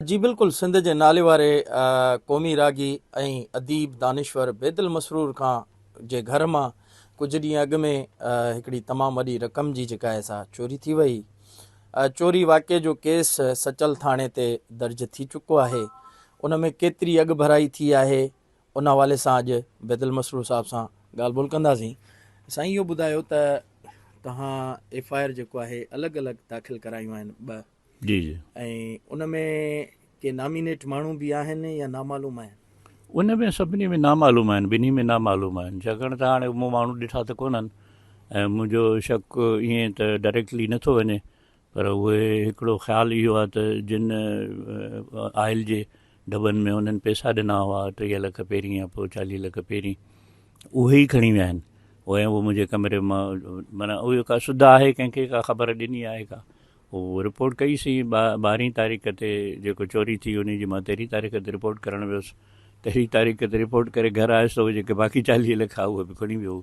جي بلڪل سنڌ جي ناليواري قومي راڳي ۽ اديب دانشور بيدل مسرور کان جي گهر مان ڪجهه ڏينهن اڳ ۾ هڪڙي تمام وڏي رقم جي جيڪا آهي سا چوري ٿي وئي. چوري واقعي جو ڪيس سچل ٿاڻي تي درج ٿي چڪو آهي. ان ۾ ڪيتري اڳڀرائي ٿي آهي ان حوالي سان اڄ بيدل مسرور صاحب سان ڳالهه ٻولهه ڪنداسين. سائين اهو ٻڌايو ته توهان ايف I R جيڪو آهي الڳ الڳ داخل ڪرايون آهن ٻه. جي جي. ۽ ان ۾ ڪي نامينيٽ ماڻهو به آهن يا نامعلوم آهن؟ ان ۾ سڀني ۾ نامعلوم آهن، ٻنهي ۾ نامعلوم آهن، ڇاڪاڻ ته هاڻي مون ماڻهو ڏٺا ته ڪونهن ۽ منهنجو شڪ ائين ته ڊائريڪٽلي نٿو وڃي پر اهي هڪڙو خيال اهو آهي ته جن آئل جي ڊٻن ۾ انهن پئسا ڏنا هئا 30 لک پهرين يا پوء 40 لک پهرين اهي ئي کڻي ويا آهن ۽ اهو منهنجي ڪمري مان معنيٰ اهو ڪا سڌ آهي ڪنهن کي ڪا خبر ڏني آهي ڪا هو رپورٽ ڪئي سين ٻارهين تاريخ تي جيڪو چوري ٿي انهي جي مان تيرهين تاريخ تي رپورٽ ڪرڻ ويس تيرهين تاريخ تي رپورٽ ڪري گهر آيس ته اهي جيڪي باقي 40 لک هئا اهي به کڻي ويو هو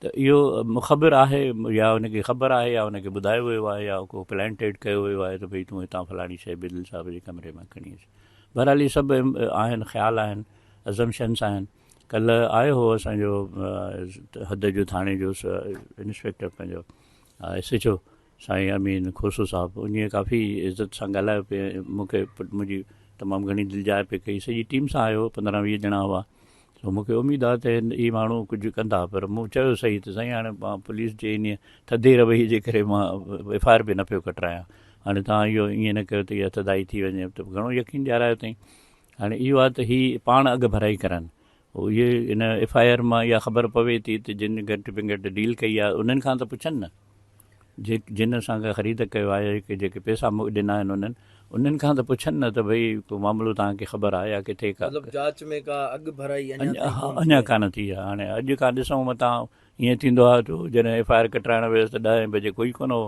ته اهو مخبر آهي يا ان کي خبر آهي يا ان کي ٻڌايو ويو آهي يا ڪو پلانٽيڊ ڪيو ويو آهي ته ڀئي تون هتان فلاڻي شيء بيدل صاحب جي ڪمري مان کڻي اچ بهرحال هي سڀ آهن خيال آهن ازمشنس آهن ڪلهه آيو هو اسان جو حد جو ٿاڻي جو انسپيڪٽر پنهنجو ايس ايڇ او سائين امين کوسو صاحب انهيء ڪافي عزت سان ڳالهايو پئي ۽ مون کي منهنجي تمام گهڻي دلجاء پئي ڪئي. سڄي ٽيم سان آيو هو، 15 20 ڄڻا هئا. سو مون کي اميد آهي ته هي ماڻهو ڪجهه ڪندا پر مون چيو سهي ته سائين هاڻي مان پوليس جي انهيء ٿڌي رويي جي ڪري مان ايف I R به نه پيو ڪٽرايان. هاڻي توهان اهو ائين نه ڪيو ته اها ٿڌائي ٿي وڃي ته گهڻو يقين ڏيارايو اٿئين. هاڻي اهو آهي ته هي پاڻ اڳڀرائي ڪرن. اهي ان ايف I R مان اها خبر پوي ٿي ته جن گهٽ ۾ گهٽ ڊيل ڪئي آهي انهن کان ته پڇن نه. جن اسان کان خريد ڪيو آهي يا جيڪي پئسا ڏنا آهن انهن انهن کان ته پڇن نه ته ڀئي ڪو معاملو توهان کي خبر آهي يا ڪٿي ڪا مطلب جاچ ۾ ڪا اڳڀرائي اڃا تائين ڪونه ٿي اڃا ڪانه ٿي آهي هاڻي اڄ کان ڏسون متان ائين ٿيندو آهي ته جڏهن ايف I R ڪٽرائڻ ويس ته ڏهين بجي ڪوئي ڪونه هو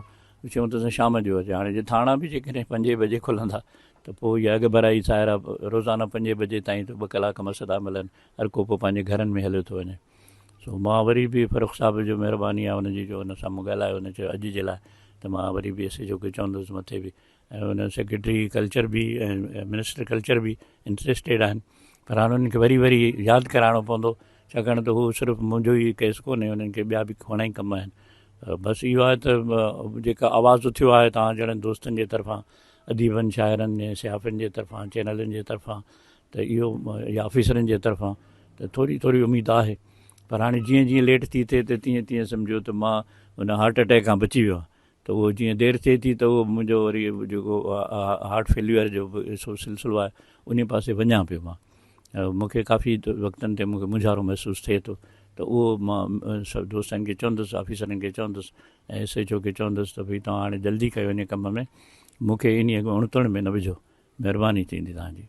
چيون ته شام جو اچ هاڻي جي ٿاڻا به جيڪڏهن پنجين بجي کلندا ته پوء اها اڳڀرائي سائرا روزانه پنجين بجي تائين ته ٻه ڪلاڪ مس ٿا ملن هر ڪو پوء پنهنجي گهرن ۾ هليو ٿو وڃي سو مان وري به فرخ صاحب جو مهرباني آهي ان جي جو ان سان مون ڳالهايو ان چيو اڄ جي لاء ته مان وري به ايس ايڇ او کي چوندس مٿي به ۽ ان سيڪريٽري ڪلچر به ۽ منسٽر ڪلچر به انٽريسٽيڊ آهن پر هاڻي انهن کي وري وري ياد ڪرائڻو پوندو ڇاڪاڻ ته هو صرف منهنجو ئي ڪيس ڪونهي انهن کي ٻيا به گهڻا ئي ڪم آهن بس اهو آهي ته جيڪا آواز اٿيو آهي توهان جهڙن دوستن جي طرفان اديبن شاعرن ۽ صحافين جي طرفان چينلن جي طرفان ته اهو يا آفيسرن جي طرفان ته ٿوري ٿوري اميد آهي پر هاڻي جيئن جيئن ليٽ ٿي ٿئي ته تيئن تيئن سمجهو ته مان ان هارٽ اٽيڪ کان بچي ويو آهيان ته اهو جيئن دير ٿئي ٿي ته اهو منهنجو وري جيڪو هارٽ فيليئر جو به سلسلو آهي ان پاسي وڃان پيو مان مون کي ڪافي وقتن تي مون کي مونجهارو محسوس ٿئي ٿو ته اهو مان سڀ دوستن کي چوندس آفيسرن کي چوندس ۽ ايس ايڇ او کي چوندس ته ڀئي توهان هاڻي جلدي ڪيو ان ڪم ۾ مون کي انهي اڻتڻ ۾ نه وجهو مهرباني ٿيندي توهان جي.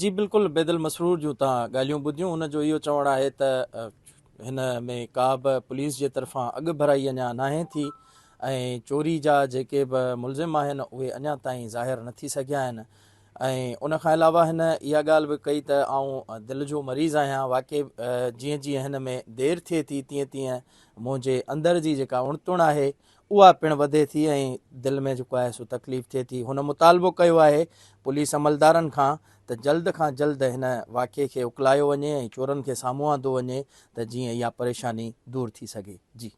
جي بلڪل بيدل مسرور جون توهان ڳالهيون ٻڌيون ان جو اهو چوڻ آهي ته هن ۾ ڪا به پوليس جي طرفان اڳڀرائي اڃا ناهي ٿي ۽ چوري جا جيڪي به ملزم آهن اهي اڃا تائين ظاهر نه ٿي سگهيا آهن ۽ ان کان علاوه هن اها ڳالهه به ڪئي ته آئون دل جو مريض آهيان واقعي جيئن جيئن هن ۾ دير ٿئي ٿي تيئن تيئن منهنجي اندر جي جيڪا اڻتڻ آهي اها پڻ وڌي ٿي ۽ دل ۾ جيڪو آهي سو تڪليف ٿئي ٿي. هن مطالبو ڪيو آهي پوليس عملدارن کان ته جلد کان جلد هن واقعي کي اڪلايو وڃي ۽ چورن کي سامهون آندو وڃي ته جيئن اها پريشاني دور ٿي سگهي. جي.